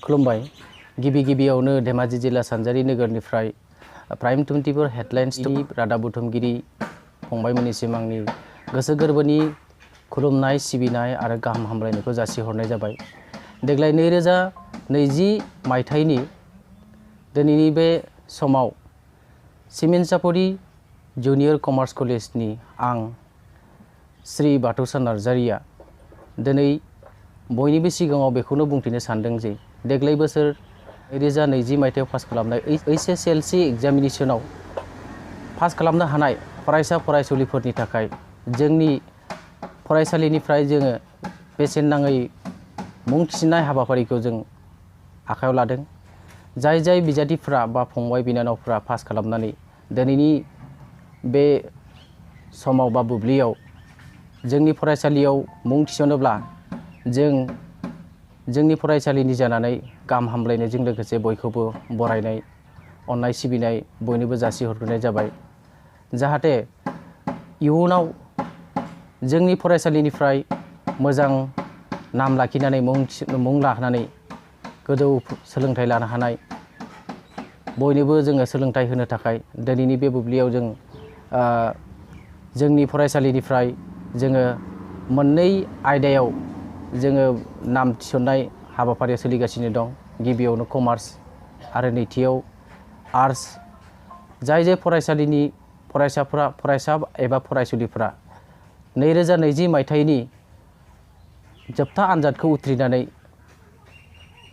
खुलुमबाय गिबियावनो धेमाजि जिल्ला सानजारि नोगोरनिफ्राय प्राइम 24 हेडलाइन्स रादाब बुथुमगिरि फंबायमोननिसिम आंनि गोसो गोरबोनि खुलुमनाय सिबिनाय आरो गाहाम हामलायनायखौ जासिहरनाय जाबाय। देग्लाय 2020 मायथाइनि दिनैनि बे समाव सिमेन्सापुरि जुनियर कमार्स कलेजनि आं श्री बाथौसा नार्जारिया दिनै बयनिबो सिगाङाव बेखौनो बुंथिनो सानदों जे देग्लाय बोसोर 2020 मायथाइयाव पास खालामनाय HSLC एग्जामिनेशनाव पास खालामनो हानाय फरायसा फरायसुलिफोरनि थाखाय जोंनि फरायसालिनिफ्राय जोङो बेसेन नाङै मुं थिसननाय हाबाफारिखौ जों आखायाव लादों। जाय बिजाथिफ्रा बा फंबाय बिनानावफ्रा पास खालामनानै दिनैनि बे समाव बा बुब्लियाव जोंनि फरायसालियाव मुं थिसनोब्ला जोंनि फरायसालिनि जानानै गाहाम हामलायनायजों लोगोसे बयखौबो बरायनाय अननाय सिबिनाय बयनोबो जासिहरग्रोनाय जाबाय। जाहाथे इयुनाव जोंनि फरायसालिनिफ्राय मोजां नाम लाखिनानै मुं लानानै गोजौ सोलोंथाइ लानो हानाय बयनोबो जोङो सोलोंथाइ होनो थाखाय दिनैनि बे बुब्लियाव जोंनि फरायसालिनिफ्राय जोङो मोननै आयदायाव जोङो नाम थिसननाय हाबाफारिया सोलिगासिनो दं। गिबियावनो कमार्स आरो नैथियाव आर्ट्स। जाय फरायसालिनि फरायसा एबा फरायसुलिफ्रा 2020 मायथाइनि जोबथा आनजादखौ उथ्रिनानै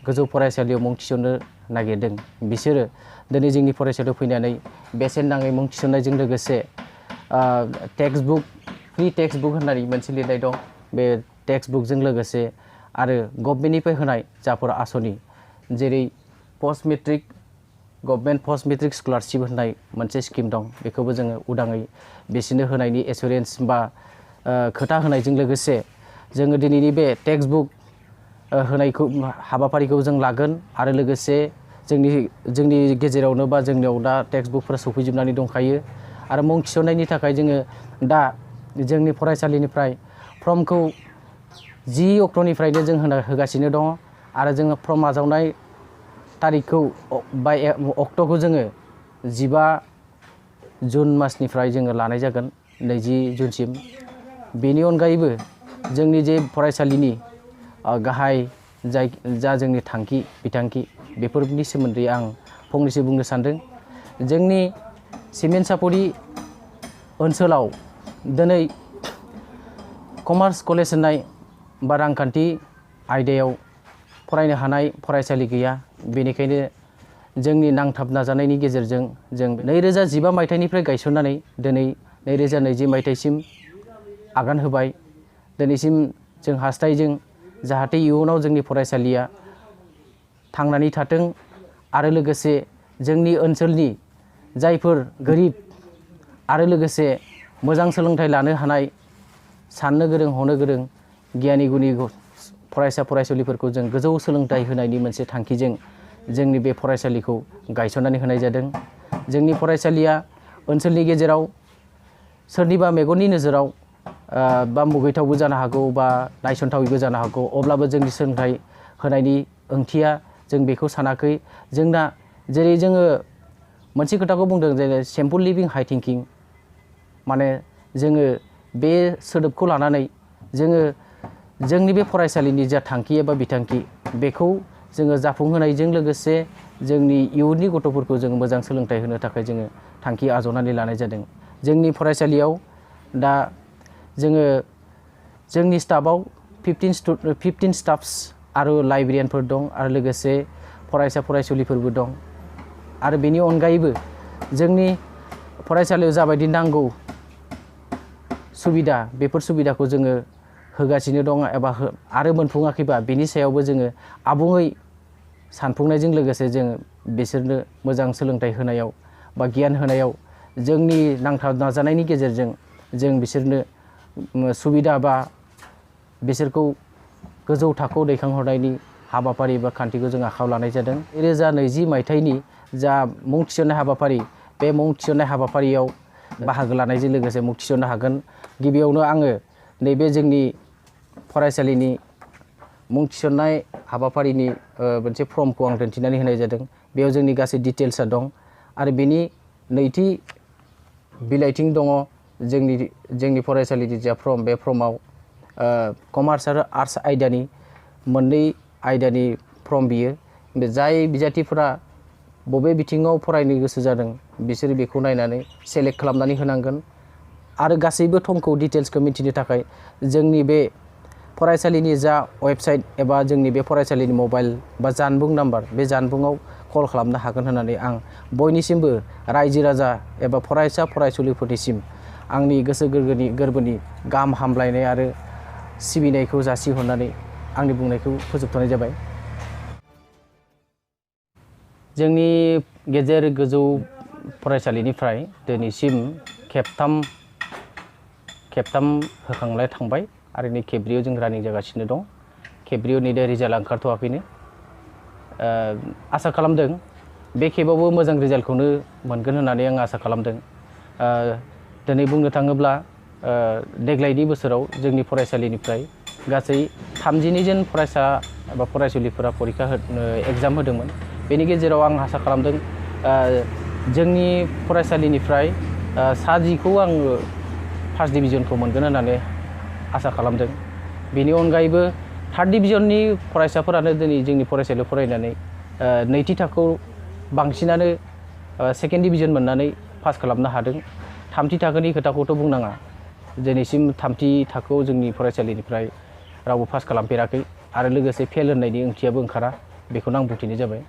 गोजौ फरायसालियाव मुं थिसननो नागिरदों बिसोरो दिनै जोंनि फरायसालियाव फैनानै बेसेन नाङै मुं थिसननायजों लोगोसे फ्रि टेक्सट बुक होननानै मोनसे लिरनाय दं। बे टेक्सट बुकजों लोगोसे आरो गभर्नमेन्टनिफ्राय होनाय जाफोर आसनि जेरै गभर्नमेन्ट पस्ट मेट्रिक स्कलारशिप होननाय मोनसे स्किम दं, बेखौबो जोङो उदाङै बिसोरनो होनायनि एसुरेन्स बा खोथा होनायजों लोगोसे जोङो दिनैनि बे टेक्सट बुक होनायखौ हाबाफारिखौ जों लागोन आरो लोगोसे जोंनि गेजेरावनो बा जोंनियाव दा टेक्सट बुकफोरा सफैजोबनानै दंखायो आरो मुं थिसननायनि थाखाय जोङो दा जोंनि फरायसालिनिफ्राय फर्मखौ 10 अक्ट'निफ्रायनो जों होगासिनो दङ आरो जोङो फर्म आजावनाय तारिखखौ बा अक्ट'खौ जोङो 15 जुन मासनिफ्राय जोङो लानाय जागोन 20 जुनसिम। बेनि अनगायैबो जोंनि जे फरायसालिनि गाहाय जा जोंनि बिथांखि बेफोरनि सोमोन्दै आं फंनैसो बुंनो सानदों। जोंनि सिमेन्सापुरि ओनसोलाव दिनै कमार्स कलेज होननाय बा रांखान्थि आयदायाव फरायनो हानाय फरायसालि गैया। बेनिखायनो जोंनि नांथाब नाजानायनि गेजेरजों जों 2015 मायथाइनिफ्राय गायसननानै दिनै 2020 मायथाइसिम आगान होबाय। दिनैसिम जों हास्थायदों जाहाथे इयुनाव जोंनि फरायसालिया थांनानै थाथों आरो लोगोसे जोंनि ओनसोलनि जायफोर गोरिब आरो लोगोसे मोजां सोलोंथाइ लानो हानाय साननो गोरों हनो गोरों गियानि गुनि फरायसा फरायसुलिफोरखौ जों गोजौ सोलोंथाइ होनायनि मोनसे थांखिजों जोंनि बे फरायसालिखौ गायसननानै होनाय जादों। जोंनि फरायसालिया ओनसोलनि गेजेराव सोरनिबा मेगननि नोजोराव बा मुगैथावबो जानो हागौ बा नायसनथावैबो जानो हागौ, अब्लाबो जोंनि सोलोंथाइ होनायनि ओंथिया जों बेखौ सानाखै। जोंना जेरै जोङो मोनसे खोथाखौ बुंदों जे सिम्पोल लिभिं हाई थिंकिं, माने जोङो बे सोदोबखौ लानानै जोङो जोंनि बे फरायसालिनि जा थांखि एबा बिथांखि बेखौ जोङो जाफुंहोनायजों लोगोसे जोंनि इयुननि गथ'फोरखौ जोङो मोजां सोलोंथाइ होनो थाखाय जोङो थांखि आजावनानै लानाय जादों। जोंनि फरायसालियाव दा जोङो जोंनि स्टाफआव 15 स्टाफ्स आरो लाइब्रेरियानफोर दं आरो लोगोसे फरायसा फरायसुलिफोरबो दं। आरो बेनि अनगायैबो जोंनि फरायसालियाव जाबायदि नांगौ सुबिदा बेफोर सुबिदाखौ जोङो होगासिनो दं एबा आरो मोनफुङाखैबा बेनि सायावबो जोङो आबुङै सानफुंनायजों लोगोसे जोङो बिसोरनो मोजां सोलोंथाइ होनायाव बा गियान होनायाव जोंनि नांथाब नाजानायनि गेजेरजों जों बिसोरनो सुबिदा बा बिसोरखौ गोजौ थाखोआव दैखांहरनायनि हाबाफारि बा खान्थिखौ जों आखायाव लानाय जादों। 2020 मायथाइनि जा मुं थिसननाय हाबाफारि, बे मुं थिसननाय हाबाफारियाव बाहागो लानायजों लोगोसे मुं थिसननो हागोन। गिबियावनो आङो नैबे जोंनि फरायसालिनि मुं थिसननाय हाबाफारिनि मोनसे फर्मखौ आं दिन्थिनानै होनाय जादों। बेयाव जोंनि गासै डिटेल्सआ दं आरो बेनि नैथि बिलाइथिं दङ जोंनि फरायसालिनि जा फर्म, बे फर्माव कमार्स आरो आर्ट्स आयदानि मोननै आयदानि फर्म बियो। बे जाय बिजाथिफोरा बबे बिथिङाव फरायनो गोसो जादों बिसोरो बेखौ नायनानै सेलेक्ट खालामनानै होनांगोन आरो गासैबो थंखौ डिटेल्सखौ मिथिनो थाखाय जोंनि बे फरायसालिनि जा वेबसाइट एबा जोंनि बे फरायसालिनि मबाइल बा जानबुं नाम्बार, बे जानबुङाव कल खालामनो हागोन होननानै आं बयनिसिमबो रायजो राजा एबा फरायसा फरायसुलिफोरनिसिम आंनि गोसो गोरबोनि गाहाम हामलायनाय आरो सिबिनायखौ जासिहरनानै आंनि बुंनायखौ फोजोबथ'नाय जाबाय। जोंनि गेजेर गोजौ फरायसालिनिफ्राय दिनैसिम खेबथाम होखांनाय थांबाय आरो नै खेबब्रैयाव जों रानिं जागासिनो दं। खेबब्रैयाव नै दा रिजाल्टआ ओंखारथ'वाखैनो। आसा खालामदों बे खेबावबो मोजां रिजाल्टखौनो मोनगोन होननानै आं आसा खालामदों। दिनै बुंनो थाङोब्ला देग्लायनि बोसोराव जोंनि फरायसालिनिफ्राय गासै 32 जन फरायसा एबा फरायसुलिफोरा एग्जाम होदोंमोन। बेनि गेजेराव आं आसा खालामदों जोंनि फरायसालिनिफ्राय 10खौ आङो फार्स्ट डिभिजनखौ मोनगोन होननानै आसा खालामदों। बेनि अनगायैबो थार्ड डिभिजननि फरायसाफोरानो दिनै जोंनि फरायसालियाव फरायनानै नैथि थाखोआव बांसिनानो सेकेन्ड डिभिजन मोननानै पास खालामनो हादों। थामथि थाखोनि खोथाखौथ' बुंनाङा, दिनैसिम थामथि थाखोआव जोंनि फरायसालिनिफ्राय रावबो पास खालामफेराखै आरो लोगोसे फेल होननायनि ओंथियाबो ओंखारा, बेखौनो आं बुंथिनाय जाबाय।